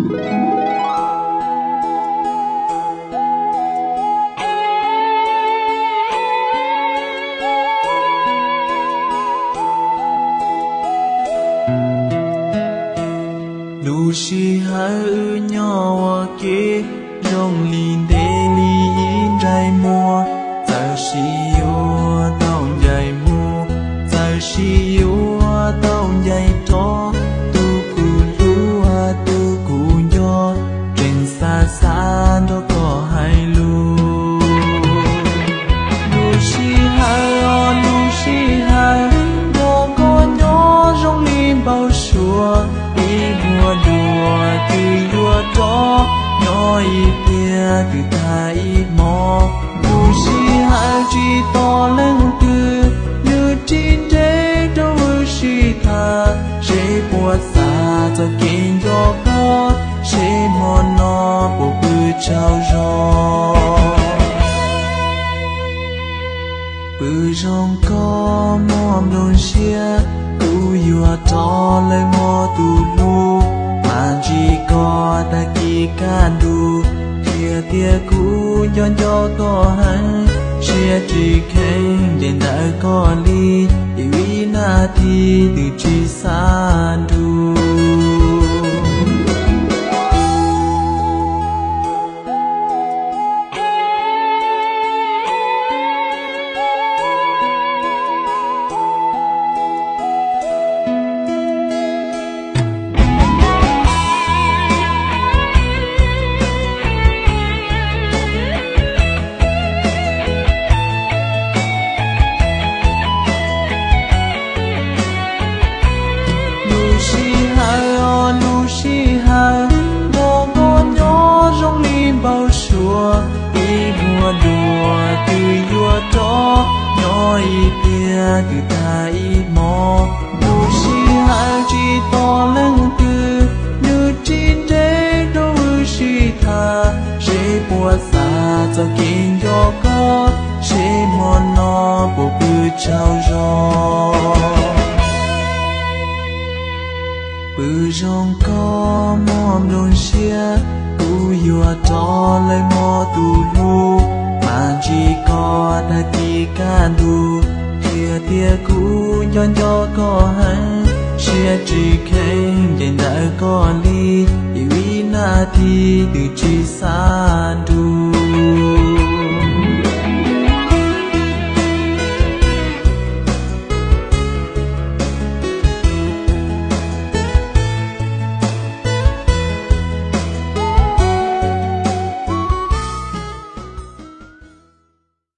Lub sij hawm wb nyob ua ke zoo li ntev li ib ntsais muag, txawm sis yuav tau ncaim mus, txawm sis yuav tau ncaim rov, tus kuv hlub, tus kuv nco, tseem xav xav nrog koj hais lus. Lub sij hawm, lub sij hawm nrog koj nyob zoo li npau suav, ib vuag dua twb yuav rov, nyob ib pliag twb tag ib hmo. Lub sij hawm tsis tos leej twg, nws tsis nres rau wb sib tham, seb puas xav txoj kev nco koj, seb hmo no puas pw tsaug zog. Pw zoo koj muaj nplooj siab, kuv yuav rov lawm mog tus hlub, mam ntsib koj tag kis kaj ntug, qhia tias kuv nco nco koj heev, siab tsis kheev ncaim ntawm koj li, ib vib nas this twb tsis xav nrug. Lub sij hawm, lub sij hawm nrog koj nyob zoo li npau suav, ib vuag dua twb yuav rov, nyob ib pliag twb tag ib hmo. Lub sij hawm tsis tos leej twg, nws tsis nres rau wb sib tham, seb puas xav txoj kev nco koj, seb hmo no puas pw tsaug zog. Pw zoo koj muaj nplooj siab, kuv yuav rov lawm mog tus hlub, mam ntsib koj tag kis kaj ntug, qhia tias kuv nco nco koj heev, siab tsis kheev ncaim ntawm koj li, ib vib nas this twb tsis xav nrug.